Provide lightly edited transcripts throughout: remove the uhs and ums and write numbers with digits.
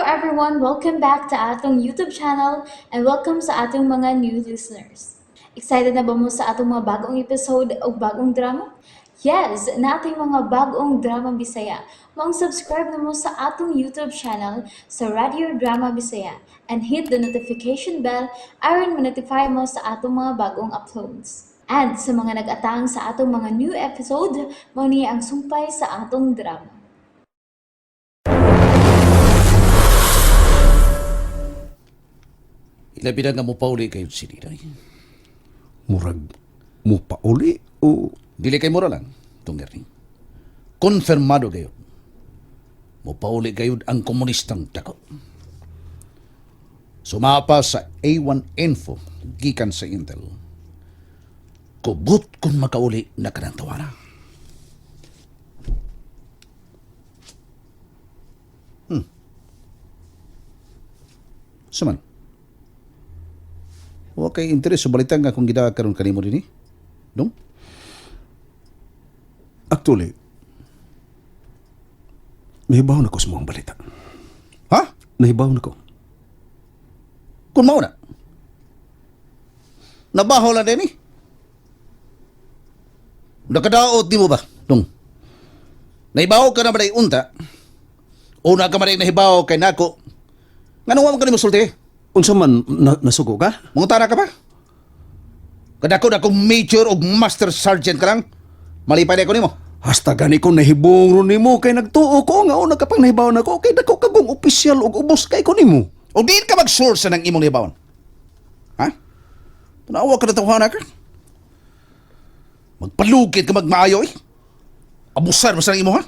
everyone! Welcome back to atong YouTube channel and welcome sa atong mga new listeners. Excited na ba mo sa atong mga bagong episode o bagong drama? Yes, nating mga bagong drama Bisaya. Maong subscribe na mo sa atong YouTube channel sa Radio Drama Bisaya and hit the notification bell aron ma-notify mo sa atong mga bagong uploads. And sa mga nag-atang sa atong mga new episode, mao ni ang sumpay sa atong drama. Ilabi na nga mo pauli kayo si Ninoy. Murag mo pauli o Dili kay mura lang, itong Ernie. Konfirmado kayo. Mo pauli kayo ang komunistang dako. Sumapa sa A1 Info, gikan sa Intel. Kubot kung makauli na kanang tawana. Suman. Wa kay interes sa balita nga kung gida karon kanimo dinhi. Dong? Actually, nahibaw na ko sa mga balita. Ha? Nahibaw na ko. Kung mao na. Nabaho lang din eh. Nakadaot di mo ba? Dong. Nahibaw ka na ba unta? Una ka man nahibaw kay nako. Ngano wa man ka nimo sulti? Unsa man na, nasugo ka? Mangutana ka pa? Kadako na kong major og master sergeant ka lang. Malipay na ko nimo. Hasta gani ko nahibong ron nimo kay nagtuo ko nga una ka pang nahibaw na ko kay dako ka kong opisyal og ubos kay ko nimo. O diin ka mag-source ng imong nahibawon. Ha? Tanawa ka na tawhana ka. Magpalugit ka magmaayo eh. Abusar mo sa imo ha?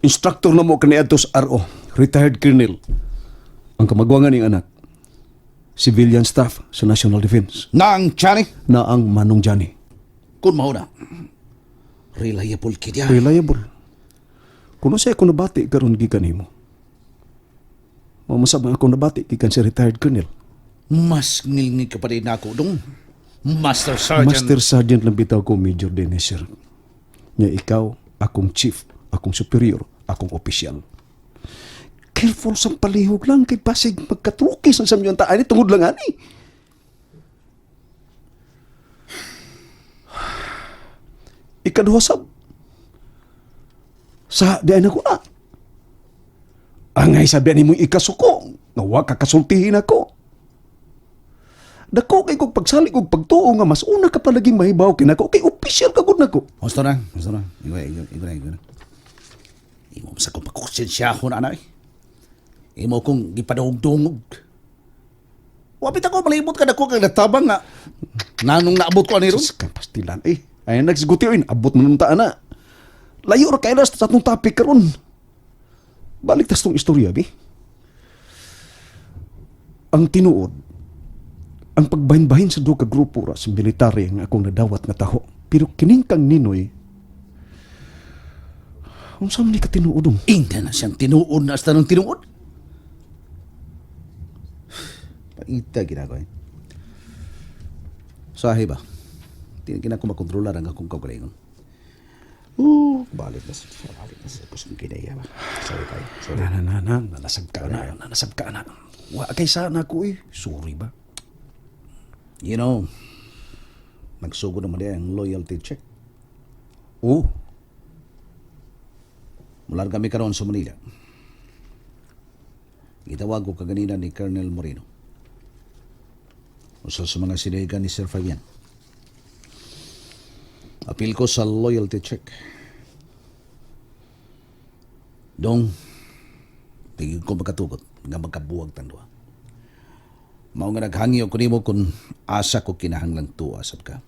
Instructor na mo kaniadto sa RO, retired colonel. Ang kamagwangan ning anak, civilian staff sa National Defense Nang Johnny. na ang Manong Johnny. Kung mauna, reliable kid ya. Reliable. Kuno siya ako nabati karon gikan nimo. Mamasab ang ako nabati gikan sa retired colonel. Mas ngilngig ka pa rin ako dong. Master Sergeant. Master Sergeant lang bitaw ko, Major Dennis, sir. Nya ikaw, akong chief, akong superior, akong opisyal. Careful sa palihog lang kay basig magkatrukis ang samyong taan tungod lang ani. Ikaduha sab. Sa di ay nako na. Angay sabi ani mo ikasuko, nga wa ka kasultihin ako. Dako kay kog pagsalig og pagtuo nga mas una ka palaging mahibaw kinako kay opisyal ka gud nako. Gusto na, gusto na. Igo na, igo, igo na, igo na. Imo sa kong pagkusensyahon, anay. Imo kong gipadungog-dungog. Wapit ako, malibot ka na ko kag natabang nga. Nanong naabot ko ani ron? Sus, kang pastilan eh. Ay nagsiguti oy, abot man ta ana. Layo ra kay sa atong topic karon. Balik tas tong istorya bi. Ang tinuod, ang pagbahin-bahin sa duha ka grupo ra sa military ang akong nadawat nga taho. Pero kining kang Ninoy, unsa man ni ka tinuod dong? Ingna na siyang tinuod na hasta ng tinuod. Paita ginagawa eh. Sahi ba? Di na ko makontrolar ang akong kaugalingon. Balik na sa balik na sa kusang kinaya ba. Sorry kayo. Sorry. Na na na na, nanasab ka na, nanasab ka na. Wa kay sana ko eh. Sorry ba? You know, nagsugod naman din ang loyalty check. Oh, Mula kami karon sa Manila. Gitawag ko kaganina ni Colonel Moreno. Usa sa mga sinayigan ni Sir Fabian. Apil ko sa loyalty check. Dong, tingin ko magkatugot nga magkabuwag tandua. Mao nga naghangyo ko nimo kung asa ko kinahanglang tuwa sab ka.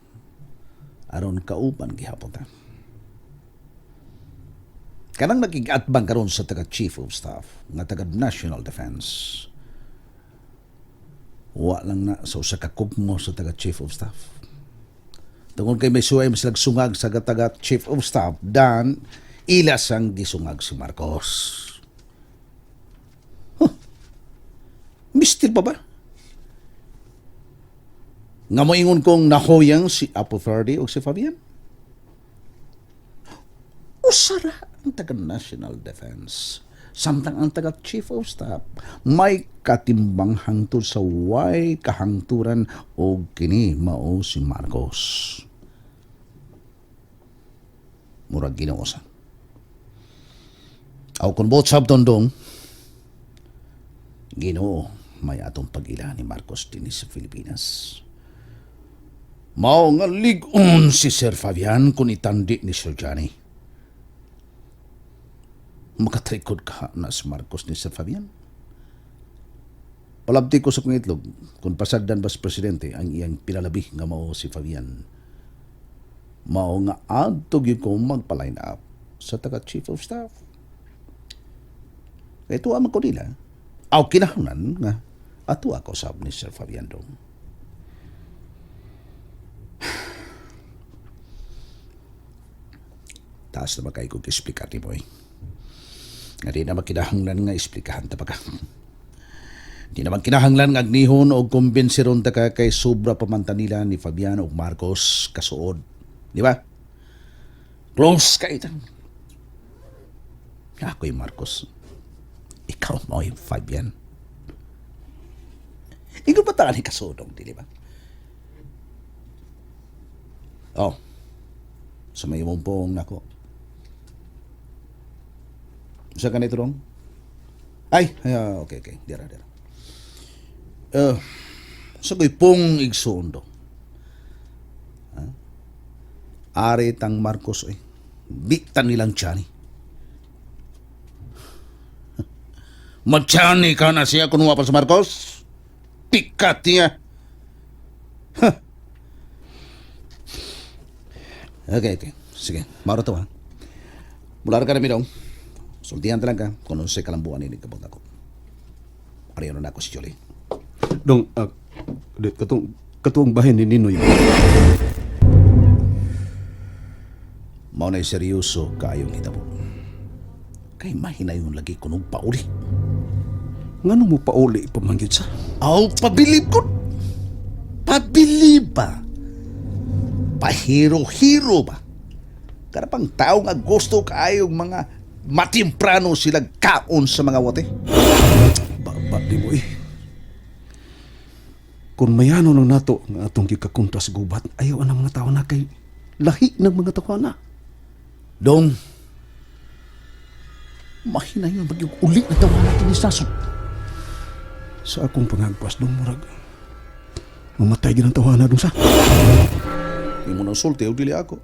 Aron kauban gihapon ta. Kanang nakigatbang karon sa taga Chief of Staff nga taga National Defense. Wa lang na sa usa ka kugmo sa taga Chief of Staff. Tungod kay may suway mas sungag sa taga Chief of Staff dan ilas ang gisungag si Marcos. Huh. Mister pa ba? Nga moingon kong nahoyang si Apo 30 o si Fabian? Usara ang taga National Defense Samtang ang taga Chief of Staff may katimbang hangtod sa way kahangturan og kini mao si Marcos. Murag Ginoo sa. Aw kung buot sabton, dong, Ginoo may atong pag-ila ni Marcos dinhi sa Pilipinas. Mao nga lig-on si Sir Fabian kung itandi ni Sir Johnny. Makatrikod ka na si Marcos ni Sir Fabian. Palabti ko sa kong itlog, kung pasagdan ba sa presidente ang iyang pinalabi nga mao si Fabian. Mao nga adto gyud ko magpa-line up sa taga Chief of Staff. Kay tuwa man ko nila. Aw kinahanglan nga ato ako sab ni Sir Fabian, dong. Taas na ba kay kong eksplika ni boy? Nga di na makinahanglan nga esplikahan ta pa ka. Di naman kinahanglan nga agnihon o kumbinsiron ta ka kay sobra pa man ta nila ni Fabian og Marcos kasuod. Di ba? Close kay ta. Ako'y Marcos. Ikaw mo yung Fabian. Ikaw ba ta ni kasuodong, di ba? Oh. Sa may imong pong nako. Sa kanito rong? Ay, ay, okay. Dira, dira. Sa ko'y pong igsuon do. Ha? Ari tang Marcos eh. Di ta nilang Johnny. Mag-Johnny ka na siya kung pa sa Marcos. Tikat niya. Huh. Okay. Sige, maro to ha. Bular ka na dong. Sultihan ta lang ka kung unsay kalambuan ini kabot ako. Ariyo na ako si Jolie. Dong, di, katong bahin ni Ninoy. Mao na'y seryoso kaayong hitabo. Kay mahinayon lagi kunog pauli. Ngano mo pauli pa man gyud sa? Aw, pabilib ko. Pabilib ba? Pahiro-hiro ba? Kada pang tao nga gusto kaayong mga matimprano sila kaon sa mga wate. Ba, di mo eh. Kung mayano nang nato nga atong gikakontra sa gubat, ayaw ang mga tao na kay lahi ng mga tao na. Dong, mahinayon magyug uli na tawa natin ni Sason. Sa akong pangagpas dong murag mamatay gid ang tawana dong sa. Imo nang sulti o dili ako.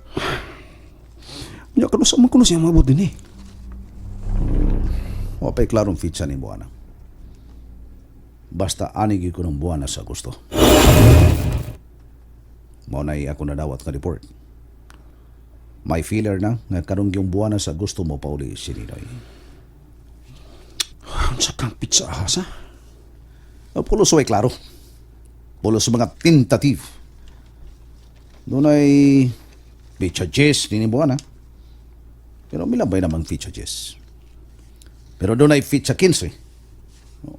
Nya kano sa man kuno siya maabot din eh. Wa pa'y klarong fitsa ni buwana. Basta ani gyud ko ng buwana sa gusto. Mao na ako nadawat nga report. May feeler na nga karong yung buwana sa gusto mo pauli si Ninoy. Unsa kang pizza sa? Pulos way klaro. Pulos sa mga tentative. Doon ay fecha 10 ni buwana. Pero milabay namang fecha 10. Pero doon ay fecha 15. Oh,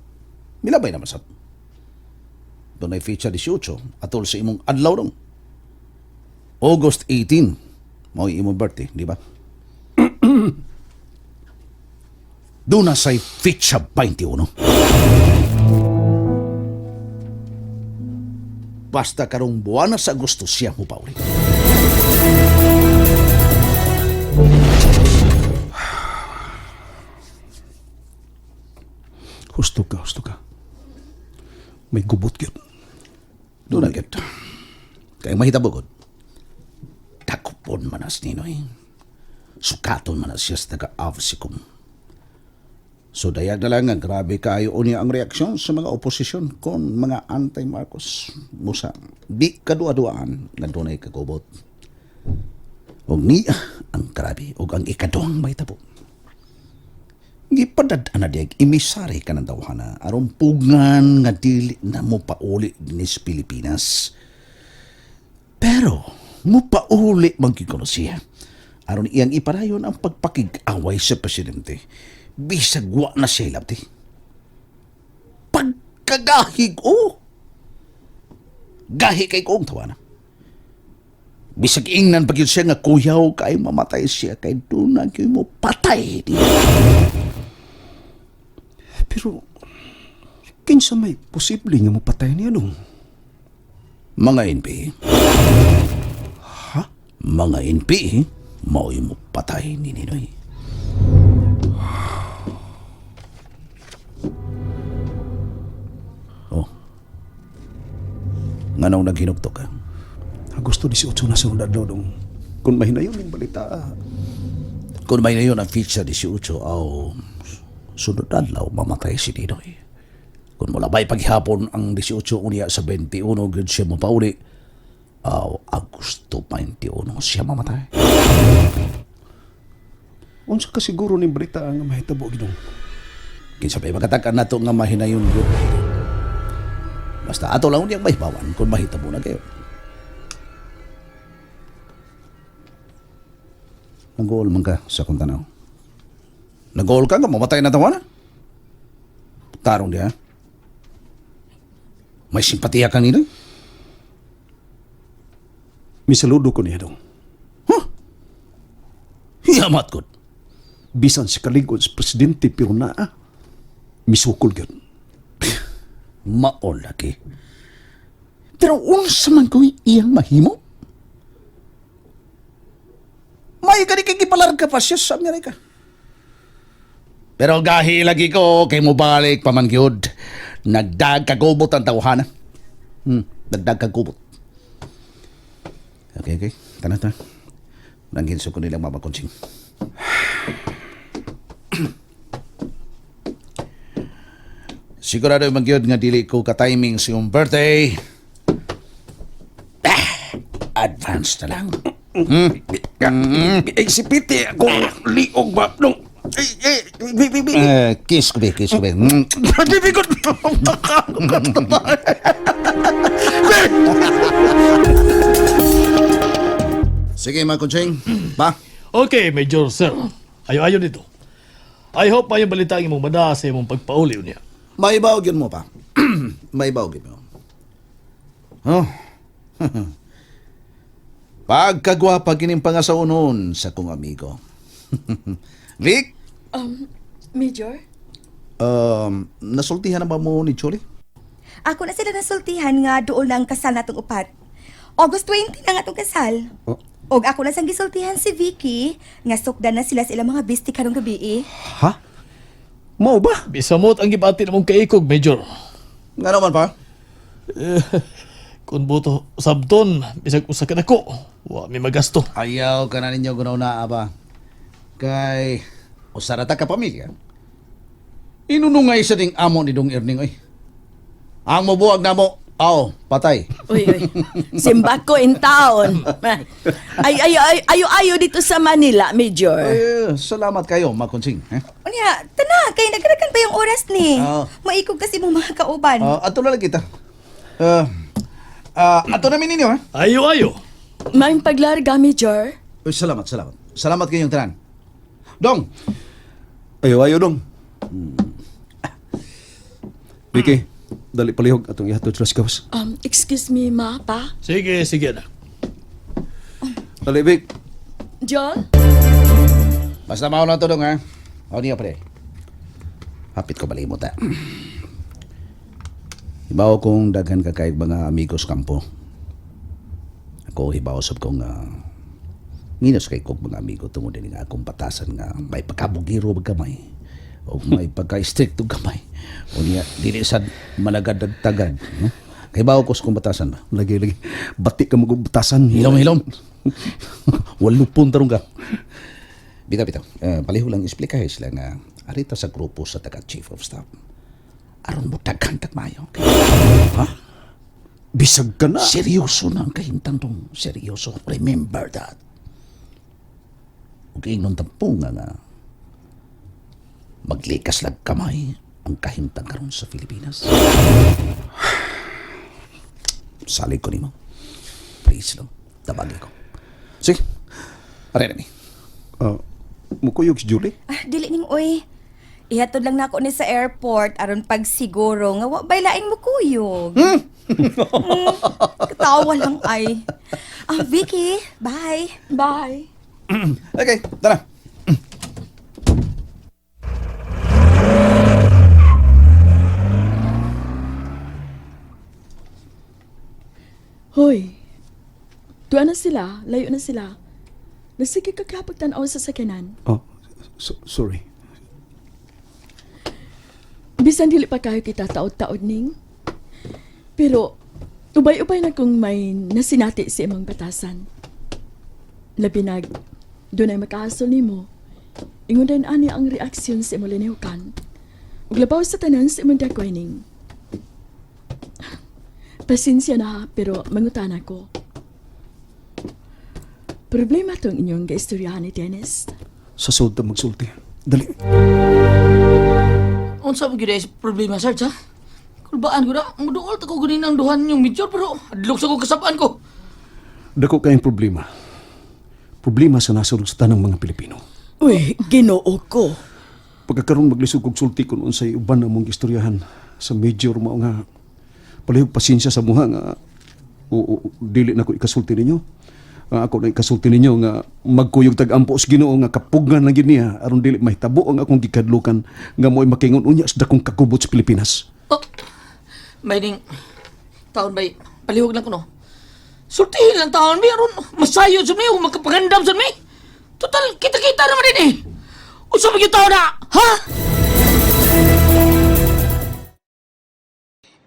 milabay naman sa. Doon ay fecha 18. Atol sa imong adlaw dong. August 18. Mao imong birthday, di ba? Doon na sa'y fecha 21. Basta karong buwana sa Agosto siya mo pauli. Husto ka, husto ka. May gubot gyud. Doon na gyud. Kaya mahitabo gud. Takupon man as Ninoy. Sukaton man as siya sa taga-Avsicom. So dayag na lang nga grabe kaayo unya ang reaksyon sa mga oposisyon kon mga anti-Marcos. Musa, di kadua-duaan nga dunay kagubot. Og niya ang grabe og ang ikaduhang mahitabo. Gipadad na diag emisary ka ng tawhana aron pugngan nga dili na mo pauli dinhi sa Pilipinas. Pero mo pauli man gyud kuno siya. Aron iyang ipadayon ang pagpakig-away sa presidente. Bisag wa na siya ilabti. Pagkagahig o. Gahi kay kong tawana. Bisag ingnan pag yun siya nga kuyaw kay mamatay siya kay doon na gyud mo patay di. Pero, kinsa may posible nga mopatay niya dong? Mga NPA. Ha? Mga NPA? Mao'y mo patay ni Ninoy. Oh. Nganong naghinugto ka? Agosto 18 na sa adlaw dong. Kung mahinayon ning balita, Kung may na yun ang feature 18, aw, sunod adlaw mamatay si Ninoy. Kung mulabay paghapon ang 18 unya sa 21, gud siya mapauli, aw, Agosto 21 siya mamatay. Unsa ka siguro ning balita nga mahitabo gidong? Kinsa pa'y makatakan nato nga mahinayon yun. Basta ato lang niyang mahibawan kung mahitabo na kayo. Nag-goal man ka sa akong tanaw. Nag-goal ka nga, mamatay na tawa na. Tarong diha. May simpatiya ka nila. Misaludo ko niya dong. Huh? Hiyamat ko. Bisan sa kaligod sa presidente pero naa misukol gyud. Maol lagi. Pero unsa man ko'y iyang mahimo? May gani kay gipalarga pa siya sa Amerika. Pero gahi lagi ko kay mobalik pa man gyud. Nagdag kagubot ang tawhana. Nagdag kagubot. Okay, okay. Tana, tana. Nangginso ko nilang Mama Conching. Sigurado man gyud nga dili ko ka-timing sa iyong birthday. Ah, advance na lang. Ay, si Piti, ako liog ba dong? Ay, ay, bi, bi, bi. Eh, kiss ko be, kiss ko be. Bi, bi, ko. Sige, mga kutsing. Pa? Okay, Major Sir. Ayo-ayo dito. I hope ayong balita ang imong bada sa imong pagpauli niya. Maibaw gyud mo pa. Maibaw gyud mo. Oh. Pagkagwapa gining pangasawon sa kong amigo. Vic, Major? nasultihan na ba mo ni Choli? Ako na sila nasultihan nga dool na ang kasal natong upat. August 20 na nga atong kasal. Oh. Og ako na sang gisultihan si Vicky nga sukdan na sila sa ilang mga bisti karong gabi eh. Ha? Mao ba? Bisamot ang gibati namong kaikog, Major. Nga naman pa? Kung buto sabton, bisag usa ka dako, wa mi magasto. Ayaw ka na ninyo gunaw na aba. Kay usara ta ka pamilya. Inunungay sa ding amo ni Dong Erning oy. Ang mobuwag na mo, aw, patay. Uy, uy. Simbako in town. Ay, ay, ay, ayo, ayo dito sa Manila, Major. Ay, salamat kayo, Makonsing. Eh? Unya, tana kay nagarakan pa yung oras ni. Oo. Maikog kasi mong mga kauban. Ato na lang kita. Ato namin ninyo, ha? Ayo-ayo. May paglarga, Major. Uy, salamat, salamat. Salamat kayong tanan. Dong, Ayo, ayo dong. Vicky, dali palihog atong ihatod sa gawas. Excuse me, ma, pa. Sige, sige na. Dali, Vic. Joel? Basta mao lang to, Dong, ha? O niyo, pre. Hapit ko balimot, ha? Hibaw kong daghan ka kay mga amigos kampo. Ako, hibaw sab kong minus kay kog mga amigo tungod din nga akong batasan nga may pagkabugiro ba gamay o may pagka-stricto gamay. O niya, dili sad malagad dagtagan. No? Kay bawo ko sa kong batasan ba? Lagi, lagi. Bati ka magubatasan. Hilom, hilom. Walupon tarong ka. Bitaw, bitaw. Paliho lang explikahe sila nga arita sa grupo sa taga Chief of Staff. Aron mo daghan tagmayo. Ha? Bisag ka na. Seryoso na ang kahimtang tong. Seryoso. Remember that. Ug ingnon tampunga nga maglikas lag kamay ang kahimtang karon sa Pilipinas. Salig ko nimo. Please lang. Tabagi ko. Sige. Aray na mi. Mukuyog si Julie. Ah, dili ning oy. Ihatod lang nako ni sa airport aron pagsiguro nga wa bay laing mukuyog. Katawa lang ay. Ah, Vicky, bye. Bye. Okay, tara. Tuwa na sila, layo na sila. Nasige ka kapag tanaw sa sakyanan. Oh, sorry. Bisan dili pa kayo kita taod-taod ning. Pero ubay-ubay na kung may nasinati si imong batasan. Labi nag dunay makahasol nimo. Ingon din ani ang reaksyon sa imong linihukan. Ug labaw sa tanan sa imong dagway ning. Pasensya na ha, pero mangutana ko. Problema tong inyong gaistoryahan ni Dennis. Sa sud ta magsulti. Dali. Unsa ba gyud ay problema, Sarge, ha? Kulbaan ko na, muduol ta ko ganin ang duhan yung major, pero adlok sa ko kasabaan ko. Dako kayong problema. Problema sa nasod sa tanang mga Pilipino. Uy, Ginoo ko. Pagkakaroon maglisod kog sulti kun unsay uban among istoryahan sa major mao nga palihog pasensya sa muha nga o, dili na ko ikasulti ninyo. Nga ako na ikasulti ninyo nga magkuyog tag-ampo sa Ginoo nga kapugngan na gid niya aron dili mahitabo ang akong gikadlukan nga mo'y makingon unya sa dakong kakubot sa Pilipinas. Oh, may ning taon bay, palihog lang ko no. Sultihin lang taon may aron masayo sa mi o makapagandam sa mi. Total, kita-kita naman din eh. Unsa ba gyud taon na, ha?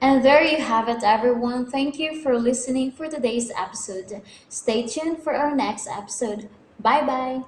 And there you have it, everyone. Thank you for listening for today's episode. Stay tuned for our next episode. Bye bye.